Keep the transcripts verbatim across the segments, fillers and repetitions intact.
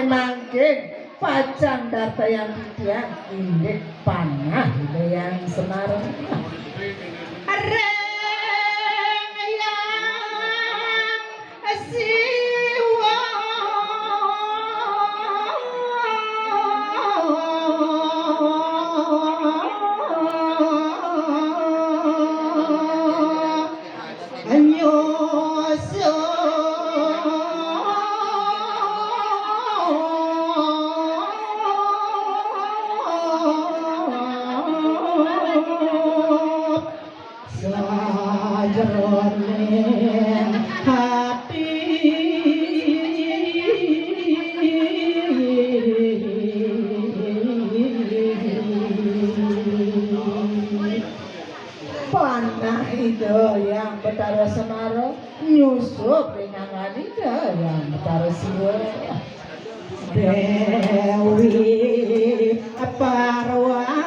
Mangkin pacang dartayang titiang inggih panah Ida Hyang Semar. Areng Hyang Siwa. Nyusup sajeroning hati. Panah Ida Hyang Betara Semara nyusup ring anggan Ida Hyang Betara Siwa. Dewi Parwati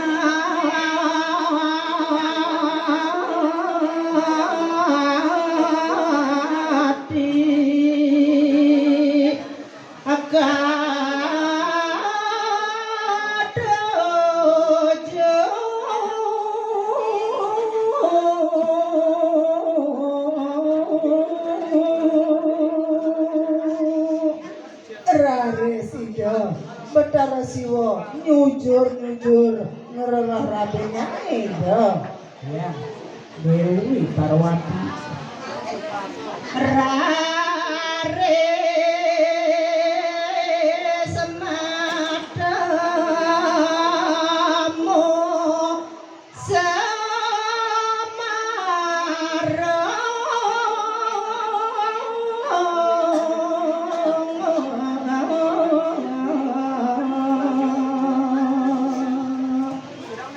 Raris Ida Betara Siwa nyujur-nyujur ngrereh rabingan Ida. Ya. Dewi Parwati. Raris matemu Semara.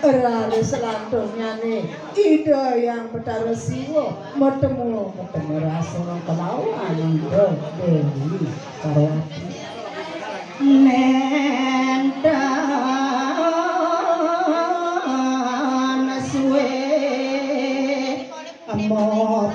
Raris selanturnyané Ida Hyang Betara Siwa matemu, matemu rasa kelawan Ida Déwi Parwati. Nénten suwé mobot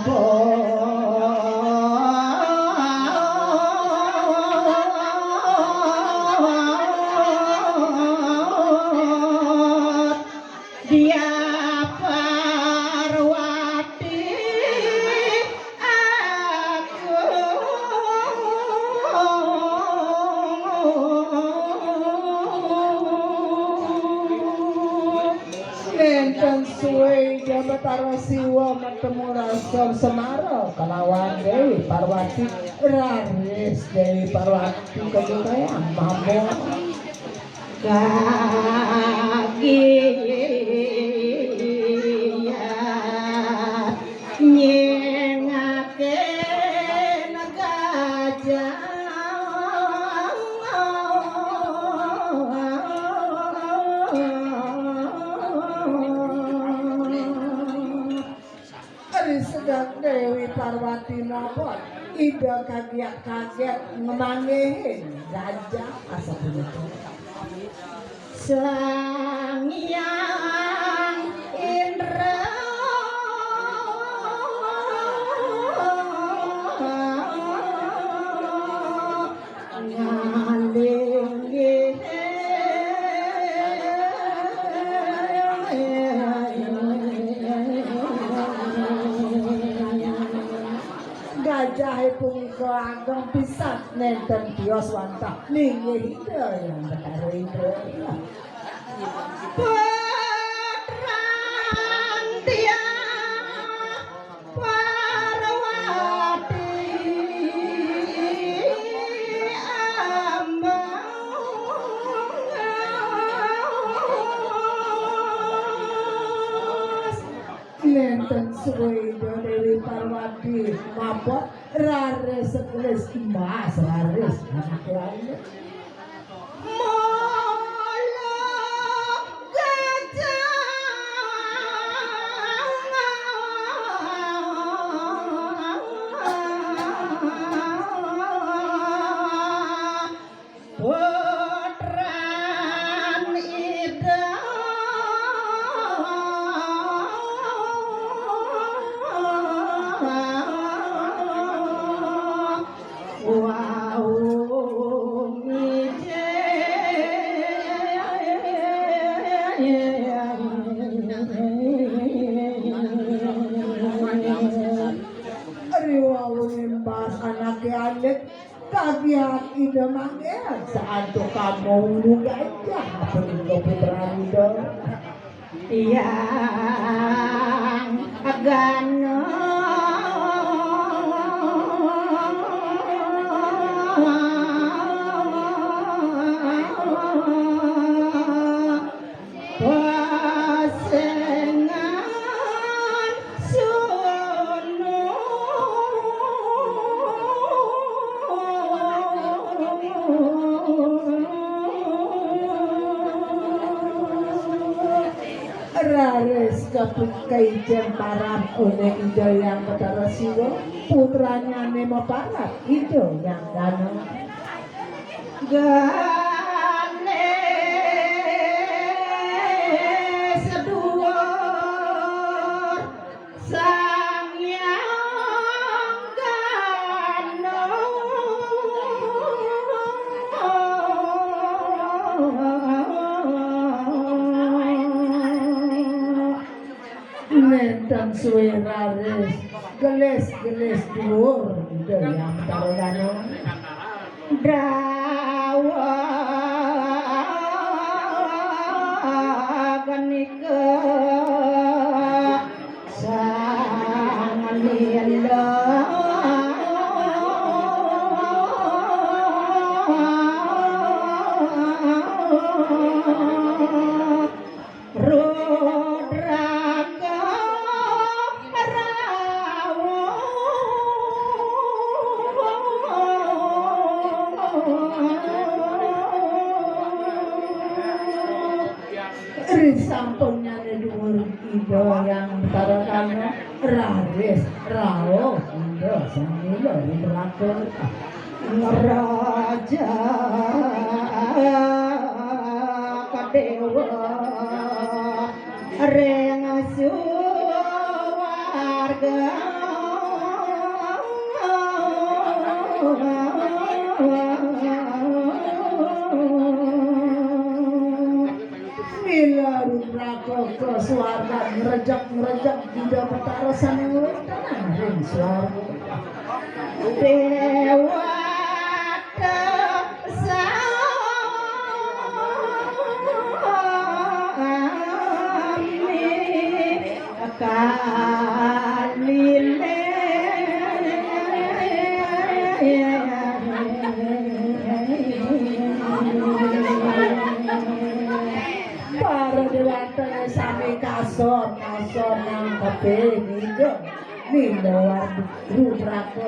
Diah Parwati aku. Nénten suwé Ida Betara Siwa matemu rasa Semara kalawan Déwi Parwati. Raris Déwi Parwati kagigayang mabot. Kagiat nyéngakin gajah. Ari sedek Déwi Parwati mobot, Ida kagiat-kagiat ngamanggihin gajah asapunika. Sang Hyang Indra ngalinggih. Gajahé punika ageng pisan, nénten tios wantah linggih Ida Hyang Betara Indra. Putran Diah Parwati ambang. Nénten suwé Ida Déwi Parwati mabot, raris gelis emas, raris anak lain. Mula gajah putran Ida. Wau Riwau nimbas anaké alit, kagiat Ida manggih, saantuk kama ulu gajah, apa nika putra Ida. Hyang Gana. Pasengan sunu. Raris kepikaijen parab oleh Ida Hyang Betara Siwa, putranyané maparab Ida Hyang Dana. Ganésa dhuwur Sang Hyang Gana. Nénten suwé raris gelis-gelis dhuwur Ida Hyang Betara Dana. Dawuh nika Sang Nila. Rudraka rawuh. Ri sampunyané dhuwur Ida Hyang Betara Dana, raris rauh Ida Sang Nila Rudraka. Raja Kadéwa ring suwarga. Mila Rudraka ka suwarga, ngrejek-ngrejek Ida Betara sané ngwéntenan ring suwarga. Déwata sami kalilih. Para déwata sami kasor, kasor nangkepin Ida Nila Rudraka.